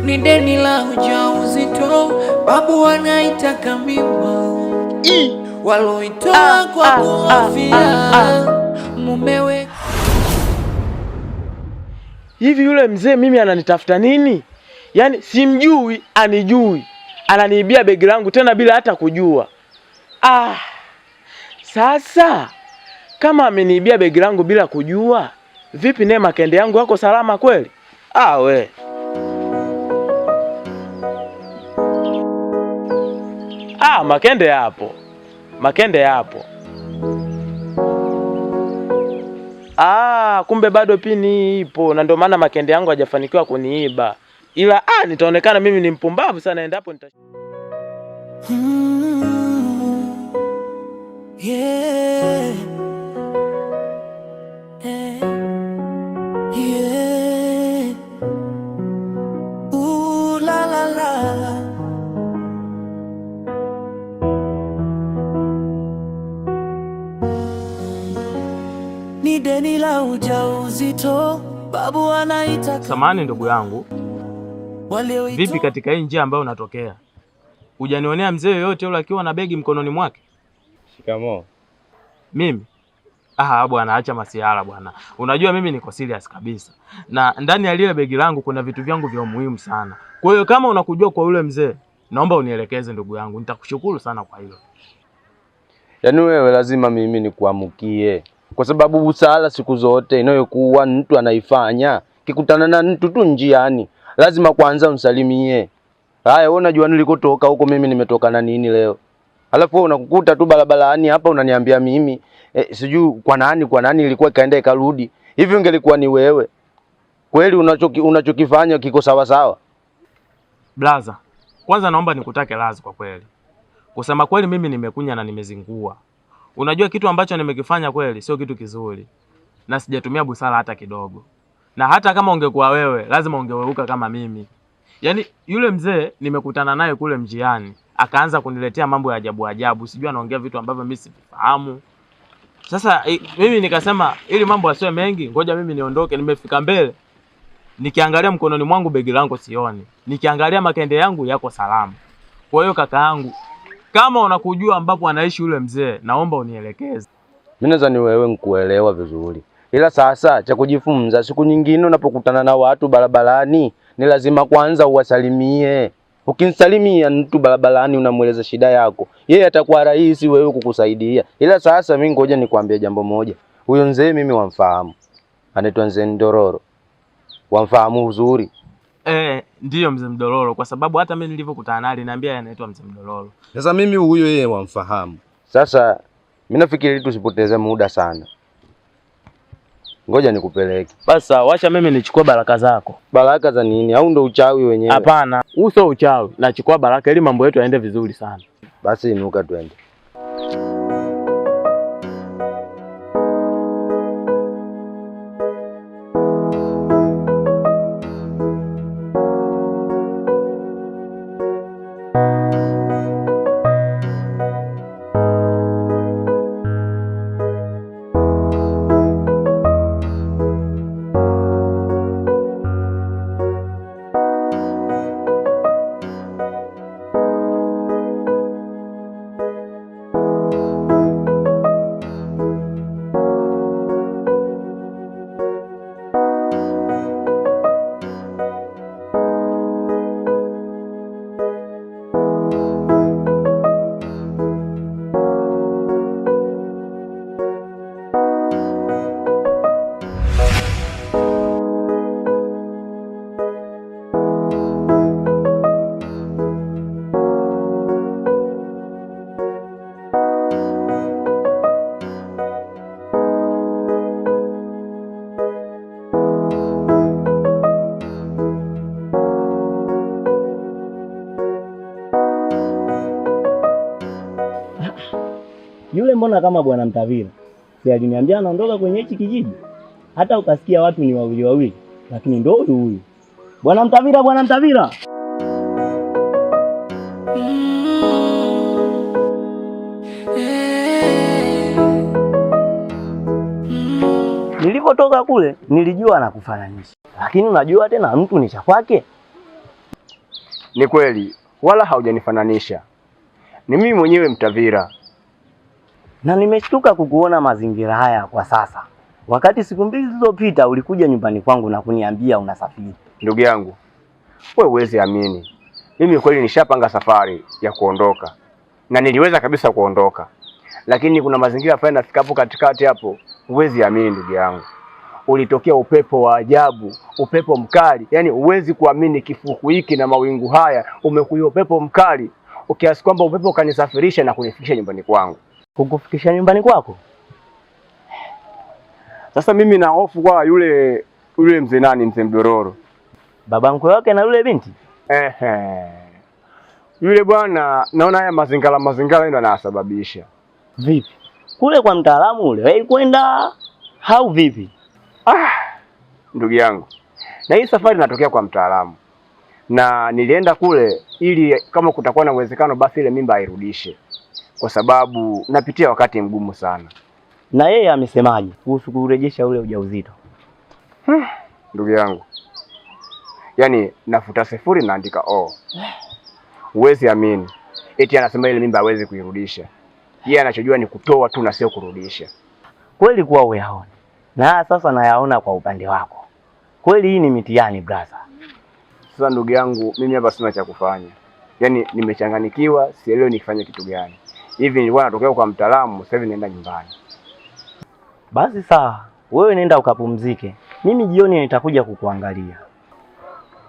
Ni deni la ujauzito, babu wanaitaka mimba waloitoa kwa kuhofia mumewe. Hivi yule mzee mimi ananitafuta nini? Yaani simjui, anijui. Ananiibia begi langu tena bila hata kujua. Sasa kama ameniibia begi langu bila kujua, vipi naye makende yangu yako salama kweli? We. Makende yapo. Makende yapo. Kumbe bado pini ipo na ndio maana makende yangu hajafanikiwa kuniiba. Ila nitaonekana mimi ni mpumbavu sana endapo nita Yeah. Yeah. Ooh, la la la. Ni deni la ujauzito, babu anaita. Samahani ndugu yangu, vipi katika hii njia ambayo unatokea, hujanionea mzee yoyote yule akiwa na begi mkononi mwake? Shikamoo. Mimi? Bwana acha masiara bwana. Unajua mimi niko serious kabisa. Na ndani ya lile begi langu kuna vitu vyangu vya muhimu sana. Kwa hiyo kama unakujua kwa yule mzee, naomba unielekeze ndugu yangu. Nitakushukuru sana kwa hilo. Yaani wewe lazima mimi nikuamukie. Kwa sababu busara siku zote inayokuwa mtu anaifanya, kikutana na mtu tu njiani, lazima kwanza umsalimie. Haya, wewe unajua nilikotoka huko mimi nimetoka na nini leo? Alafu wewe unakukuta tu barabarani hapa unaniambia mimi sijui kwa nani ilikuwa ikaenda ikarudi. Hivi ungelikuwa ni wewe, kweli unachokifanya kiko sawa sawa? Blaza, kwanza naomba nikutake lazi kwa kweli. Kusema kweli mimi nimekunya na nimezingua. Unajua kitu ambacho nimekifanya kweli sio kitu kizuri. Na sijatumia busara hata kidogo. Na hata kama ungekuwa wewe, lazima ungeweuka kama mimi. Yaani yule mzee nimekutana naye kule mjiani, akaanza kuniletea mambo ya ajabu ajabu, sijui anaongea vitu ambavyo mimi sifahamu. Sasa mimi nikasema ili mambo yasiwe mengi, ngoja mimi niondoke. Nimefika mbele, Nikiangalia mkononi mwangu begi langu sioni, nikiangalia makende yangu yako salama. Kwa hiyo kaka yangu, kama unakujua ambapo anaishi yule mzee, naomba unielekeze. Mimi nadhani wewe nikuelewa vizuri, ila sasa cha kujifunza, siku nyingine unapokutana na watu barabarani ni lazima kwanza uwasalimie. Ukimsalimia mtu barabarani unamweleza shida yako, yeye atakuwa rahisi wewe kukusaidia. Ila sasa mimi ngoja nikwambie jambo moja, huyo mzee mimi wamfahamu, anaitwa Mzee Ndororo, wamfahamu uzuri. Ndiyo mzee Mdororo, kwa sababu hata mimi nilivyokutana naye aliniambia anaitwa mzee Mdororo. Sasa mimi huyo yeye wamfahamu. Sasa mimi nafikiri tusipoteze muda sana, ngoja nikupeleke. Basi sawa, wacha mimi nichukue baraka zako. Baraka za nini? Au ndo uchawi wenyewe? Hapana, uso uchawi, nachukua baraka ili mambo yetu yaende vizuri sana. Basi inuka twende. Yule mbona kama bwana Mtavila? Si aliniambia anaondoka kwenye hichi kijiji? Hata ukasikia watu ni wawili wawili, lakini ndio huyu huyu. Bwana Mtavila, bwana Mtavila. Nilipotoka kule nilijua anakufananisha, lakini unajua tena mtu ni cha kwake. Ni kweli, wala haujanifananisha. Ni mimi mwenyewe Mtavila. Na nimeshtuka kukuona mazingira haya kwa sasa, wakati siku mbili zilizopita ulikuja nyumbani kwangu na kuniambia unasafiri. Ndugu yangu, wewe huwezi amini, mimi kweli nishapanga safari ya kuondoka na niliweza kabisa kuondoka, lakini kuna mazingira fulani nafika hapo katikati hapo, huwezi amini ndugu yangu, ulitokea upepo wa ajabu, upepo mkali, yaani huwezi kuamini, kifuku hiki na mawingu haya umekuja upepo mkali kiasi kwamba upepo ukanisafirisha na kunifikisha nyumbani kwangu. Kukufikisha nyumbani kwako? Sasa mimi na hofu kwa yule yule mzee nani, mzee Mdororo, baba mkwe wake na yule binti. Ehe, yule bwana naona haya mazingara mazingara ndio anasababisha. Vipi kule kwa mtaalamu ule wewe kwenda au vipi? Ah, ndugu yangu, na hii safari natokea kwa mtaalamu na nilienda kule ili kama kutakuwa na uwezekano basi ile mimba airudishe, kwa sababu napitia wakati mgumu sana. Na yeye amesemaje kuhusu kurejesha ule ujauzito? Ndugu yangu, yaani nafuta sifuri naandika o. Huwezi amini, eti anasema ile mimba hawezi kuirudisha. Yeye anachojua ni kutoa tu na sio kurudisha. Kweli kuwa uyaona na sasa nayaona kwa upande wako. Kweli hii ni mitihani brother. Sasa ndugu yangu, mimi hapa sina cha kufanya, yaani nimechanganikiwa, sielewi nikifanye kitu gani. Hivi nilikuwa natokea kwa mtaalamu, sasa hivi naenda nyumbani. Basi sawa, wewe nenda ukapumzike, mimi jioni nitakuja kukuangalia.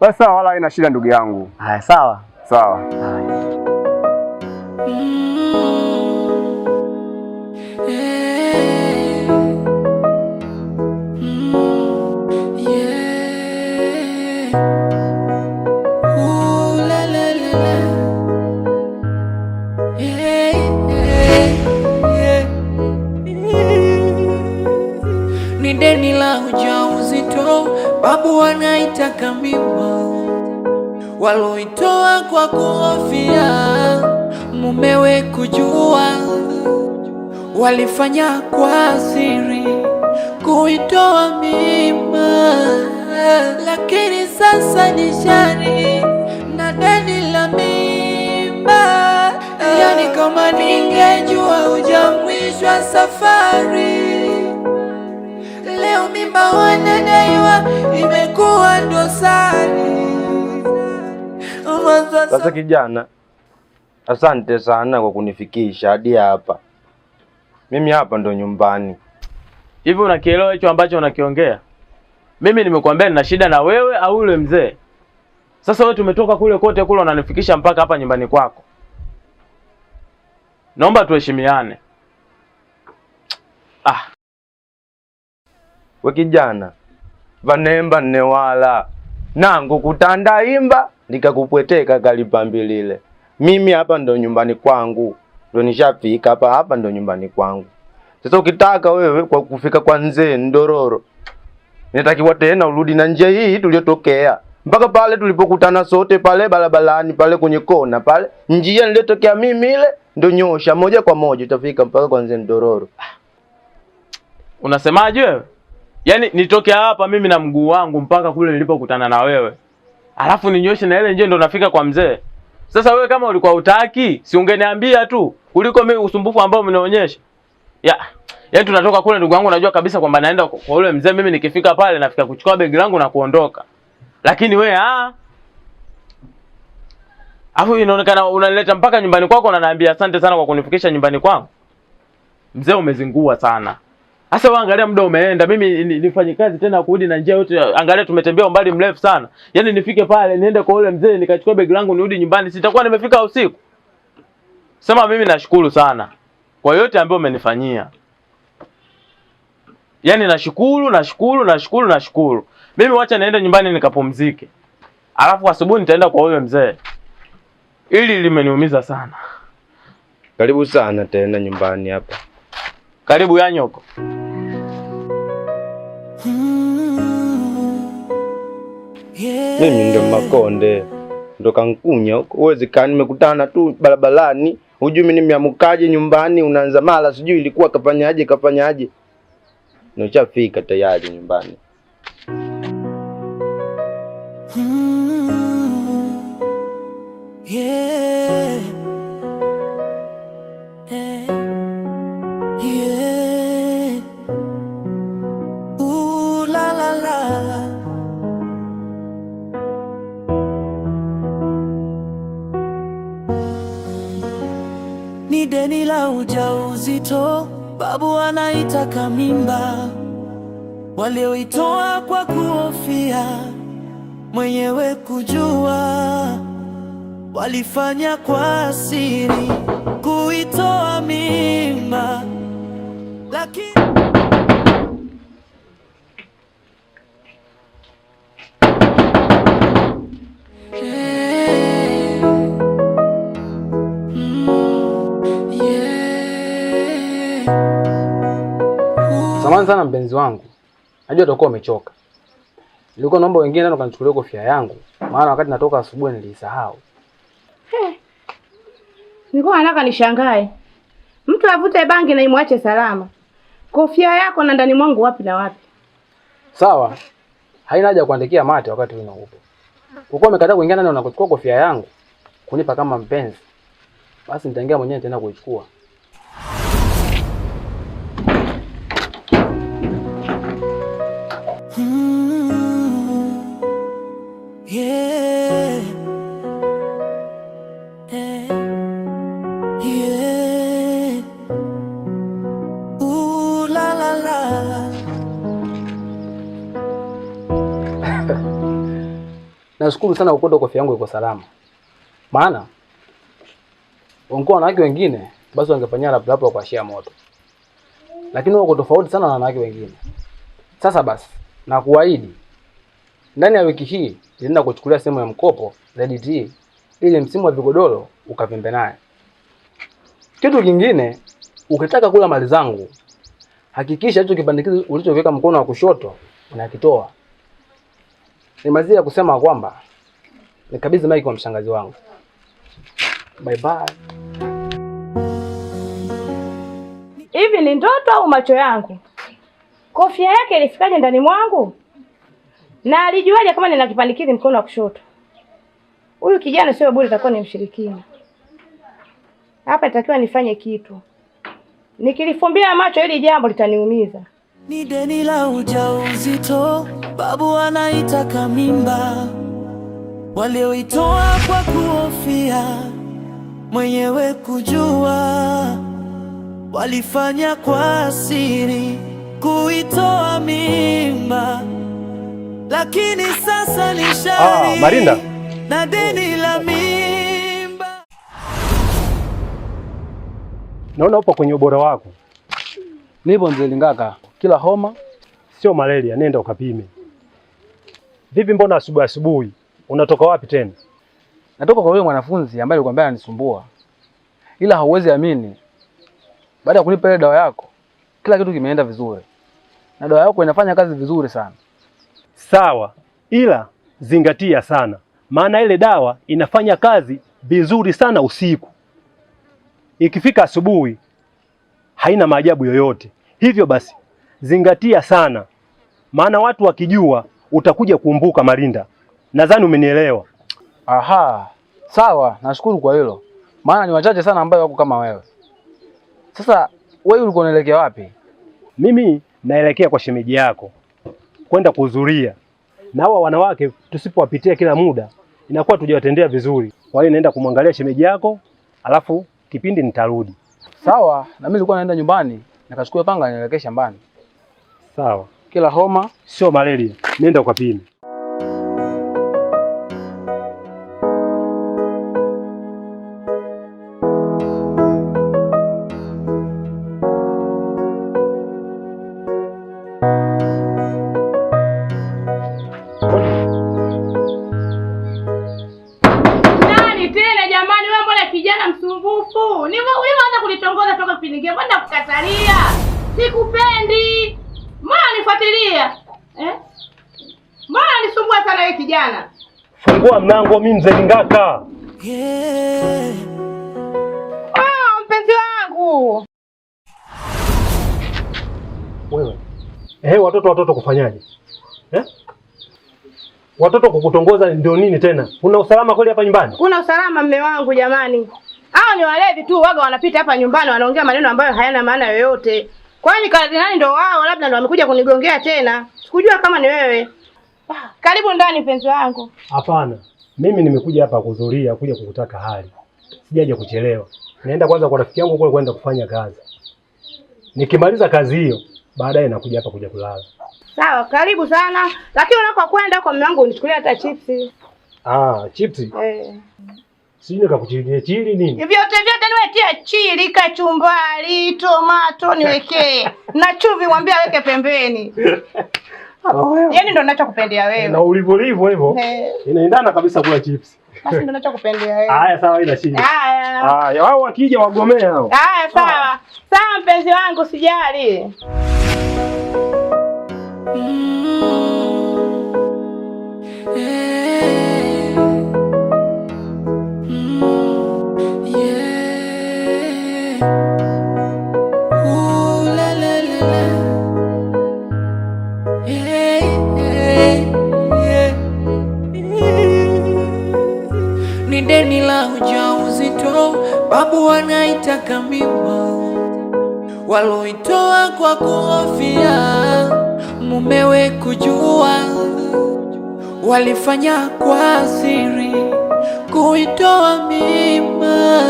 Basi sawa, wala haina shida ndugu yangu. Haya sawa. Sawa. Haya. Ni deni la ujauzito, babu wanaitaka mimba, waloitoa kwa kuhofia mumewe kujua, walifanya kwa siri kuitoa mimba. Lakini sasa ni shari na deni la mimba. Yani kama ningejua hujamwishwa safari, leo mimba wanadaiwa imekuwa dosari. Mwanzo wa Sasa kijana, asante sana kwa kunifikisha hadi hapa. Mimi hapa ndo nyumbani. Hivi unakielewa hicho ambacho unakiongea? Mimi nimekuambia nina shida na wewe au yule mzee? Sasa wewe tumetoka kule kote kule unanifikisha mpaka hapa nyumbani kwako. Naomba tuheshimiane. Ah, We kijana, vanemba nnewala nangu kutanda imba likakupweteka kalipambilile. Mimi hapa ndo nyumbani kwangu, ndo nishafika hapa, hapa ndo nyumbani kwangu. Sasa ukitaka wewe kwa kufika kwa nzee Ndororo, inatakiwa tena urudi na njia hii tuliyotokea mpaka pale tulipokutana sote pale barabarani pale kwenye kona pale, njia niliyotokea mimi ile ndo nyosha moja kwa moja utafika mpaka kwa nzee Ndororo. Unasemaje wewe? Yaani nitoke hapa mimi na mguu wangu mpaka kule nilipokutana na wewe, alafu ninyoshe na ile njia ndo nafika kwa mzee. Sasa wewe kama ulikuwa utaki, si ungeniambia tu kuliko mimi usumbufu ambao mnaonyesha. Ya, yaani tunatoka kule ndugu yangu, najua kabisa kwamba naenda kwa yule mzee, mimi nikifika pale nafika kuchukua begi langu na kuondoka. Lakini wewe Alafu inaonekana unanileta mpaka nyumbani kwako na naambia asante sana kwa kunifikisha nyumbani kwangu. Mzee umezingua sana. Sasa wewe angalia muda umeenda, mimi nifanye kazi tena kurudi na njia yote. Angalia tumetembea umbali mrefu sana. Yaani nifike pale niende kwa yule mzee nikachukua begi langu nirudi nyumbani, sitakuwa nimefika usiku. Sema mimi nashukuru sana kwa yote ambayo umenifanyia. Yaani nashukuru, nashukuru, nashukuru, nashukuru. Mimi wacha niende nyumbani nikapumzike. Alafu asubuhi nitaenda kwa yule mzee. Hili limeniumiza sana. Karibu sana tena nyumbani hapa. Karibu ya nyoko. Mimi ndo Makonde, ndo kankunya huko. Uwezekani nimekutana tu barabarani, hujui mimi nimeamkaje nyumbani, unaanza mara sijui ilikuwa kafanyaje kafanyaje. Nishafika tayari nyumbani. Yeah. Yeah. Ooh, la la la. Ni deni la ujauzito, babu anaitaka mimba, walioitoa kwa kuhofia mwenyewe kujua, walifanya kwa siri kuitoa mimba, lakini Samahani sana mpenzi wangu, najua utakuwa umechoka. Nilikuwa naomba wengine ndio kanichukulia kofia yangu, maana wakati natoka asubuhi nilisahau. Nilikuwa nataka nishangae. Mtu avute bangi na imwache salama. Kofia yako na ndani mwangu wapi na wapi? Sawa, haina haja kuandikia mate wakati wino upo. Kwa kuwa umekataa kuingia ndani na kuchukua kofia yangu kunipa kama mpenzi, basi nitaingia mwenyewe tena kuichukua. Yeah. Yeah. Ooh, la la la. Nashukuru sana kukuta kofia yangu iko salama, maana wangekuwa wanawake wengine basi wangefanyia lapu kuashia moto, lakini wewe uko tofauti sana na wanawake wengine. Sasa basi, nakuahidi ndani ya wiki hii nitaenda kuchukulia sehemu ya mkopo ZDT ili msimu wa vigodoro ukavimbe naye. Kitu kingine, ukitaka kula mali zangu hakikisha hicho kipandikizo ulichokiweka mkono wa kushoto unakitoa. Nimalizia kusema kwamba nikabidhi maiki kwa mshangazi wangu. Bye bye. Hivi ni ndoto au macho yangu? Kofia yake ilifikaje ndani mwangu? Na alijuaje kama nina kipandikizi mkono wa kushoto? Huyu kijana sio bure, atakuwa ni mshirikina. Hapa nitakiwa nifanye kitu. Nikilifumbia macho hili jambo litaniumiza. Ni deni la ujauzito, babu anaitaka mimba, walioitoa kwa kuhofia mwenyewe kujua, walifanya kwa siri kuitoa mimba, lakini sasa ni shari Marinda. na deni la mimba. Naona upo kwenye ubora wako. Nipo mzee Lingaka, kila homa sio malaria, nenda ukapime. Vipi, mbona asubuhi asubuhi unatoka wapi tena? Natoka kwa yule mwanafunzi ambaye nilikwambia ananisumbua, ila hauwezi amini, baada ya kunipa ile dawa yako kila kitu kimeenda vizuri, na dawa yako inafanya kazi vizuri sana. Sawa, ila zingatia sana, maana ile dawa inafanya kazi vizuri sana usiku, ikifika asubuhi haina maajabu yoyote. Hivyo basi zingatia sana, maana watu wakijua utakuja kuumbuka. Marinda, nadhani umenielewa. Aha, sawa, nashukuru kwa hilo, maana ni wachache sana ambayo wako kama wewe. Sasa wewe ulikuwa unaelekea wapi? Mimi naelekea kwa shemeji yako kwenda kuhudhuria, na hawa wanawake tusipowapitia kila muda inakuwa tujawatendea vizuri. Kwa hiyo naenda kumwangalia shemeji yako, alafu kipindi nitarudi. Sawa, na mimi nilikuwa naenda nyumbani nikachukua panga nielekee shambani. Sawa. Kila homa sio malaria, nenda ukapime. Nani tena jamani, wewe mbona kijana msumbufu? Ulivyoanza kunitongoza toka kipindi kile, mbona nakukatalia? Sikupendi. Mbona unifuatilia? Eh? Mbona unisumbua sana wewe kijana? Fungua mlango, mimi mzee Lingaka. Oh, mpenzi wangu. Wewe. Watoto kufanyaje? Eh? Watoto kukutongoza ndio nini tena? Kuna usalama kweli hapa nyumbani? Kuna usalama mme wangu jamani. Hao ni walevi tu waga wanapita hapa nyumbani wanaongea maneno ambayo hayana maana yoyote. Kwa hiyo nikadhani ndio wao, labda ndio wamekuja kunigongea tena. Sikujua kama ni wewe. Karibu ndani mpenzi wangu. Hapana. Mimi nimekuja hapa kuhudhuria, kuja kukutaka hali. Sijaja kuchelewa. Naenda kwanza kwa rafiki yangu kule kwenda kufanya kazi. Nikimaliza kazi hiyo, baadaye nakuja hapa kuja kulala. Sawa, karibu sana. Lakini unakokwenda kwa mume wangu unichukulia hata chipsi. Ah, chipsi? Eh. Sijui nikakuchilia chili nini? Vyote vyote niwetie chili, kachumbari, tomato niwekee. Na chumvi mwambie aweke pembeni. Yaani ndo ninachokupendea wewe. Na ulivyo hivyo. Inaendana kabisa kula chips. Basi ndo ninachokupendea wewe. Haya sawa, ina shida. Haya. Haya, wao wakija wagomea hao. Haya sawa. Sawa mpenzi wangu, sijali. Ni deni la ujauzito, babu wanaitaka mimba, waloitoa kwa kuhofia mumewe kujua, walifanya kwa siri kuitoa mimba,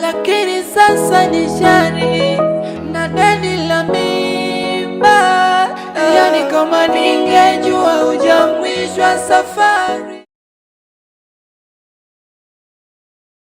lakini sasa ni shari na deni la mimba. Yani kama ningejua hujamwishwa safari.